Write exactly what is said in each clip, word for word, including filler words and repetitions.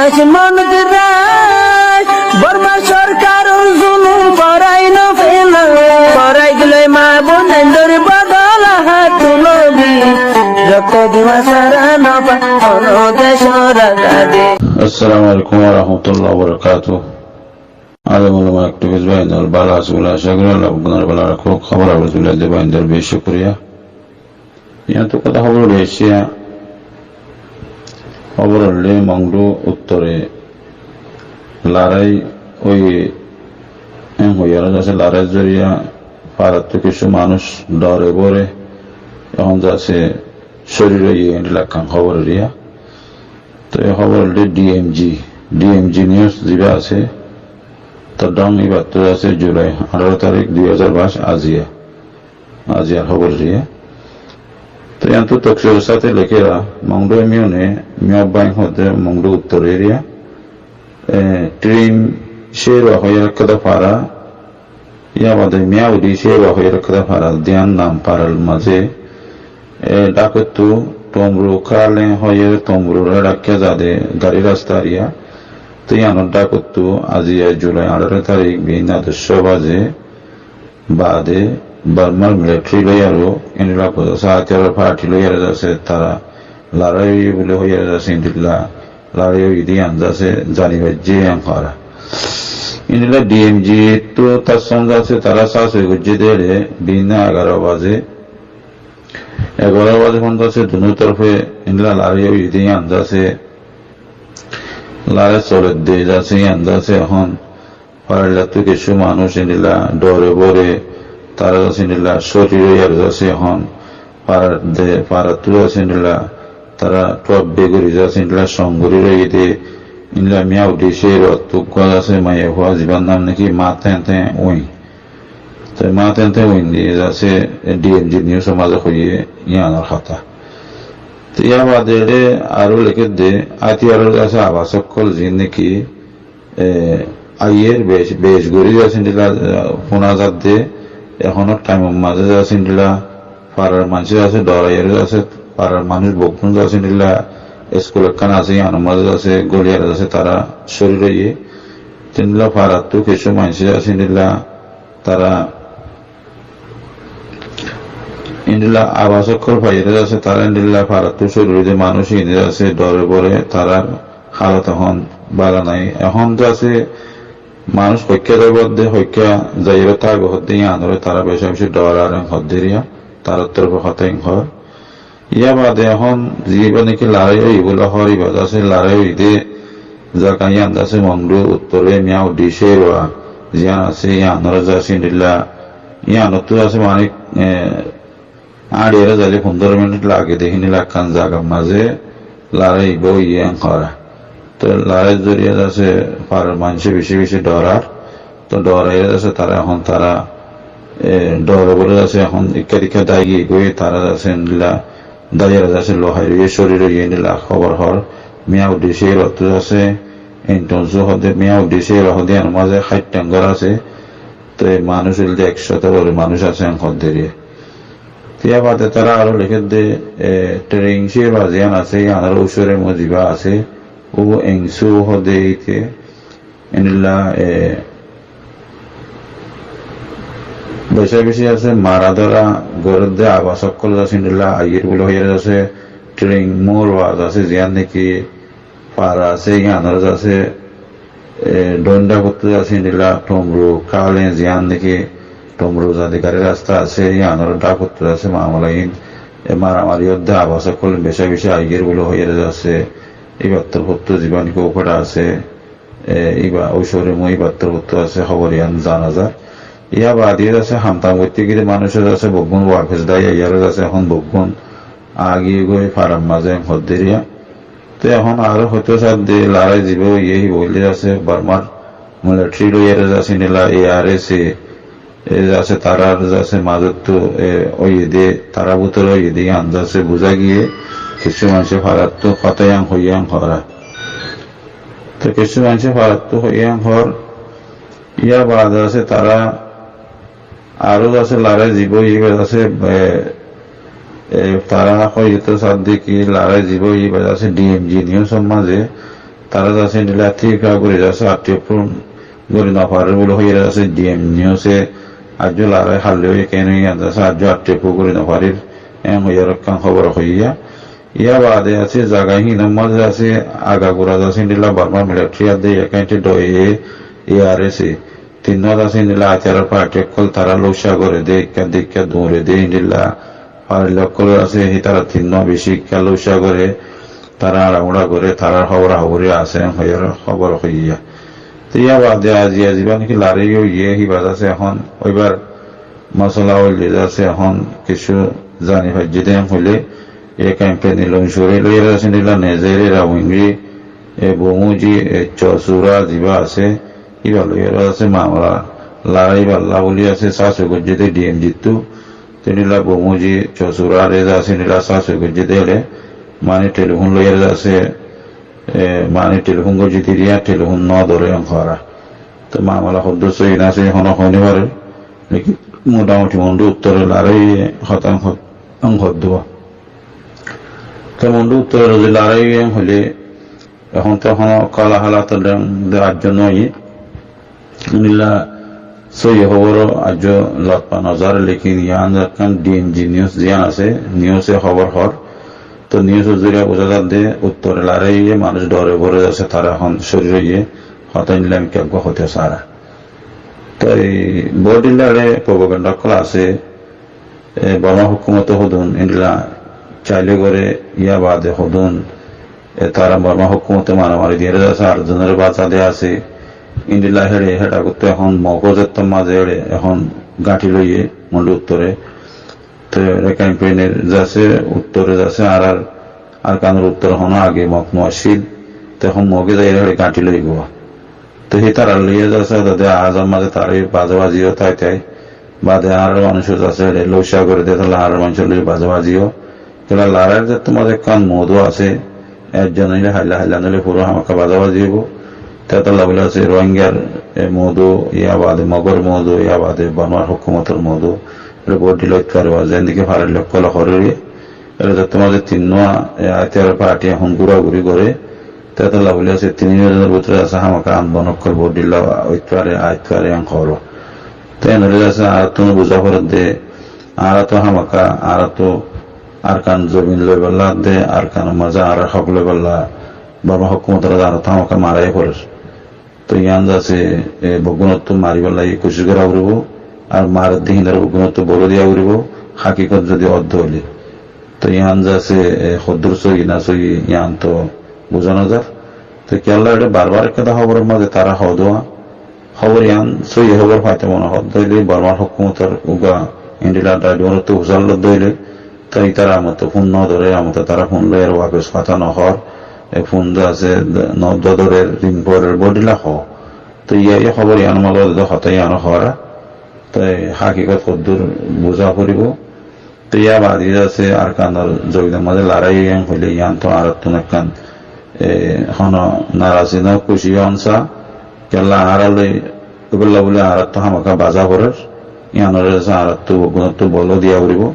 Ducmon Irai, Borma sorkaror zulum forai no fela, forai dile ma bonaindor bodol ahat tulobi, rokto diwa sara no fa, ono decor azadi. Assalamu alaikum wa rahmatullahi wa barakatuhu. Alim ulama activist báindor bála asó buli acá gorí, Allah beggúnore bála rakók. Hóbor abas buli de báindor beci cúkuriya. Yíantu hotá hóbor uçí aiyé, hóbor óilde Mongdu uttore larái óiye, en hoiyaré zasé larái zoriya farattú kissú manúic dore bore, ehón zasé córi roiyé, endilla ekkán hóbor eriya. Toi hóbor óilde D M G, D M G news zibá asé, to dhong íbattú zasé Julai añçáro tarík dui házar bais aziya. Aziyar hóbor eriya. Toi yíantu toksuror sáte lekéra, Mongdu Iunion e Miyaw Baing hoó de Mongdu uttor eriya, e, Tring Sherwa hoiyaré ekkán fara, yá bade Miyawdi Sherwa hoiyaré ekkán fara, diyan nam farar mazé, e, dhákottú Tomru Kalen hoiyaré Tomru re dhakke zade gari rasta eriya. Toi yíanor dhákottú aziya Julai añçáro tarík bínna doccó baze bade Bormar militari loiyaré endilla kudasa hátiyaror parti loiyaré zasé tará larái óiye buli hoiyaré zasé endilla larái óiye de yían zasé zani faijje yían hoór. Endilla D M G ttu tassón zasé tará sasoi goijjé dé bínna egaro baze, egaro baze fon zasé dunó torfe endilla larái óiye de yían zasé larái soledde zasé yían zasé ehón Farallattú kissú manúic endilla dhore bore, tará zasé endilla córi roiyaré zasé ehón. Farar de, farattú zasé endilla tará thuab begori zasé endilla song gorí roiyé de, endilla Miyawdi cérottú uggúa zasé maiyafua zibár nam niki Matente Win. Toi Matente Win de zasé D M G news or mazé hoiyé yíanor hotá. Toi yar bade eçé aró lekédde, átiyaror zasé abas ókkol ziín niki e, aiyér bec, bec gorí zasé endilla, e, fúna zadde, ehónor thaimor mazé zasé endilla, farar maincé zasé, dhoraiyaré zasé, farar manúic beggún zasé endilla, eskul ekkán asé, yíanor mazé zasé, góliyaré zasé, tará córi roiyé. Te endilla farattú kissú maincé zasé endilla, tará Endilla abas ókkol faiyóre zasé, tará endilla farattú córi roiyé de manúic iín zasé dhore bore, tarár halot ehón bála nái. Ehón zasé manúic hoikká zaibódde, hoikká zaiyóre táibo hoódde, yíanoré tará beca beci dhorar en hoódde eriya, tarár torfé hotá en hoór. Yá bade ehón zibá niki larái óiye bóli hoór, ibá zasé larái óiye de zaga yían zasé Mongdu uttore Miyawdi cérowa ziyán asé, yíanoré zasé endilla, yíanottú zasé manik, e, áñçiyaré zaile fundóro minit lage de, héndilla ekkán zagar mazé larái ibá óiye en hoór. Toi larái zoriya zasé farar maincé beci beci dhorar. Toi dhoraiyóre zasé tará ehón tará, e, dhore bore zasé ehón ikká dikká dái giyé goi, tará zasé endilla dáiyaré zasé lohái roiyé, córi roiyé endilla hóbor hoór. Miyawdi cérottú zasé, entonsu hoódde Miyawdi céro hoódde yíanor mazé háit tengor asé. Toi manúic óilde ekcót bore manúic asé en hoódde eriya. Te yá bade tará aró lekédde, e, Tring céro ziyán asé, yíanor ucóre mozibá asé, ó Engsu hoódde ite, endilla, e, beca beci zasé mara dóra gorédde abas ókkol zasé endilla aiyér bóli hoiyóre zasé Tring Murwa zasé ziyán niki fara asé, yíanor zasé, e, dhoin dhákottú zasé endilla Tomru Kalen ziyán niki Tomru zade gari rasta asé, yíanor dhákottú zasé mamala iín, e, maramari ódde abas ókkol beca beci aiyér bóli hoiyóre zasé, ibár torfóttu zibá niki ófera asé, e, ibá, ucóre mui ibár torfóttu zasé hóbor yían zana zar. Yá bade zasé hamtam goitté giyé de manúic zasé beggún wafes dái aiyóre zasé ehón beggún agiyé goi farar mazé en hoódde eriya. Te ehón aró hoitó sadde larái zibá óiye híba óilde zasé Bormar militari loiyaré zasé endilla A R S A, e, zasé tarár zasé mazóttu, e, óiye de, tarár bútore óiye de yían zasé buzá giyé, kissú maincé farattú hotá yían hoiyé en hoór. Te kissú maincé farattú hoiyé en hoór, yá bade zasé tará aró zasé larái zibá óiye ibá zasé, e, e, tará hoiyé to sadde ki larái zibá óiye ibá zasé D M G news or mazé, Tará zasé endilla tíka gorí zasé, aththí fún gorí nofarér buli hoiyére zasé, D M news e aijjó larái hálle óiye, kene yián zasé aijjó aththí fún gorí nofarér, en hoiyére ekkán hóbor hoiyé. Yá baade zasé zaga hínor mazé zasé agagura zasé endilla Borma military adde, ekkan te dóiye A R S e. Tinnúa zasé endilla aitiyaror party ókkol tará loucá goré dé, ekka dikka duñre dé endilla. Farilli ókkol zasé hítara tinnúa bicí ekka loucá goré, tará añçaguñça goré, tarár hóbor hóbori asé, en hoiyére hóbor hoiyé. Te yá baade aijja zibá niki larái óiye, híba zasé ehón óibar mosola óilde zasé ehón kessú zani faijjé dé en hoilé, e company Lunsuri loiyére zasé endilla Nezeri, Rawingi, e Bomuji, e Chosura zibá asé, íba loiyére zasé mamela larái íba lla buli zasé sásu goijjé dé D M G ttu. Te endilla Bomuji, Chosura re zasé endilla sásu goijjé dé éçe, mani telefún loiyére zasé, e, mani telefún goijjé dé eriya telefún no dóre en hoór. Te mamela hoddúr sóiyi né sóiyi ehóno hoi no farer. Lekin motamuti Mondu uttore larái hotá en hod-, en hoddúa. Te Mondu uttore zodi larái en hoilé, ehón to hono kóla hálat de, de aijjó no óiye. Endilla sóiyi hóbor aijjó lotfa no zar, lekin yián ekkán D M G news ziyán asé, news e hóbor hoór. To news or zoriya buzá zar de uttore larái óiye, manúic dóre bóre zasé, tará ehón córi óiye, hotá endilla mikká eggúa hoité sára. Toi bóut endilla propaganda ókkol asé, e, Borma hókumote hodún endilla sailé goré, yá baade hodún, e, tará Borma hókumote maramari diyére zasé, ar zonore baza de asé, endilla héçe, héçe gottó ehón Mogó zettór mazé héçe ehón gañthi loiyé, Mondu uttore. Te Rakhine Pyinnir zasé, uttore zasé, añárar Arkanor uttore hono age Mog no accíl, te ehón Mogé zaiyóre héçe gañthi loigói. Te hítarar loi zasé, dede añárar mazé tará bazabazi ó tái tái. Baade añárar manúic zasé, héçe loucá goré de, tolla añárar manúic loi bazabazi ó. Tolla laráir zettór mazé ekkán modu asé, ekzon óile háilla, háilla óile fura hámaká bazabazi óibo. Te tolla bóli asé, Rohingyar, e, modu, yá baade Mogor modu, yá baade Bormar hókumotor modu. Héçe bóut dhil óit fare, ba zendilla farilli ókkole hoór. Héçe zettór mazé tinnúa, e, aitiyaror party ehón gúraguri goré. Te tolla bóli asé, tinnúa zonor bútore zasé hámaká anbon ókkol bóut dhil óit fare, ait fare, en hoór. Te en óile zasé añárattú buzá forer de, añárattú hámaká, añárattú Arkan zobin loibálla de, Arkanor mazé añárar hók loibálla, Borma hókumotor añárattú hámaká mara forer. Toi yián zasé, e, beggúnottú maribálla kucíc gorá foribó, ar marer de hínoré beggúnottú bolo diya foribó, hákikot zodi ódde óile. Toi yián zasé, e, hoddúr sóiyi né sóiyi, yián to buzá no zar. Toi kiyólla éçe barbar ekkán hóboror mazé tará hoó de, hóbor yián sóiyi hóbor faito mone hoó de óile, Bormar hókumotor uggúa endilla daidomottú fusár lodde óile, Toi ítara amoto fún no dóre, amoto tará fún loiyóre wafes hotá no hoór, e fún zasé no dóre, ring forer, bóut dhil hoó. Toi yá, yá hóbor yián mazé de hotá yián hoór. Toi hákikot hoddúr buzá foribó. Toi yá baade zasé Arkanor zobinor mazé larái yián hoilé yián to añárattú ekkán, e, hono narazi no, kucí ónsa, kiyólla añára loi, óibálla bóli añárattú hámaká bazá forer, yiánoré zasé añárattú beggúnottú bolo diya foribó,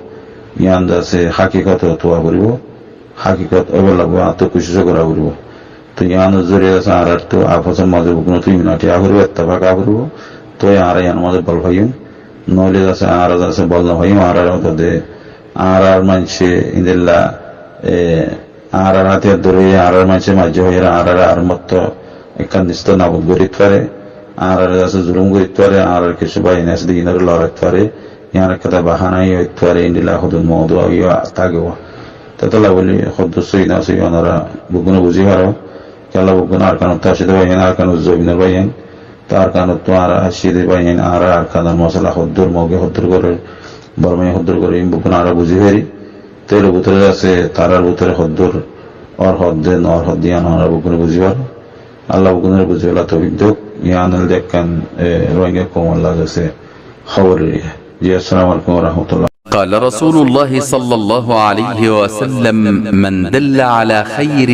yián zasé hákikot tuwa foribó, hákikot óibálla bóli añárattú kucíc gorá foribó. Toi yiánor zoriya zasé añárattú afosor mazé beggúnottú unity á foribó, ettefak á foribó, toi añára yiánor mazé bol faiyum, noóile zasé añára zasé bol no faiyum, añárar mazé de, añárar maincé endilla, e, añárar átiyar dóri, añárar maincé maijjé hoiyóre, añárar ar motto ekkán nistó nabud gorí fare, añárar asé zulum gorí fare, añárar kessú báiyain asé de, inoré lorai fare, yián ekkán bahana ói fare, endilla hodún moudu ói táke. Te tolla bóli, hoddúr sóiyi né sóiyi, onora beggúne buzí faro, kiyólla beggún Arkanottu aiccé de báiyain, Arkanor zobinor báiyain, Te Arkanottú añára aiccé de báiyain, añára Arkanor mosola hoddúr, Moge hoddúr gorér, Bormaye hoddúr gorér, iín beggún añára buzí fari. Te ére bútore asé, tarár bútore hoddúr, ór hoddé, no ór hoddé, yián añára beggúne buzí faro. Allah beggúnore buzí bolla toufik douk. Yián óilde ekkán, e, Rohingya koumolla zasé hóbor eriya. Ji, assalamu alaikum wa rahmatullah. قال رسول الله صلى الله عليه وسلم: من دل على خير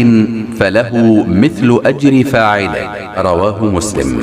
فله مثل أجر فاعله. رواه مسلم.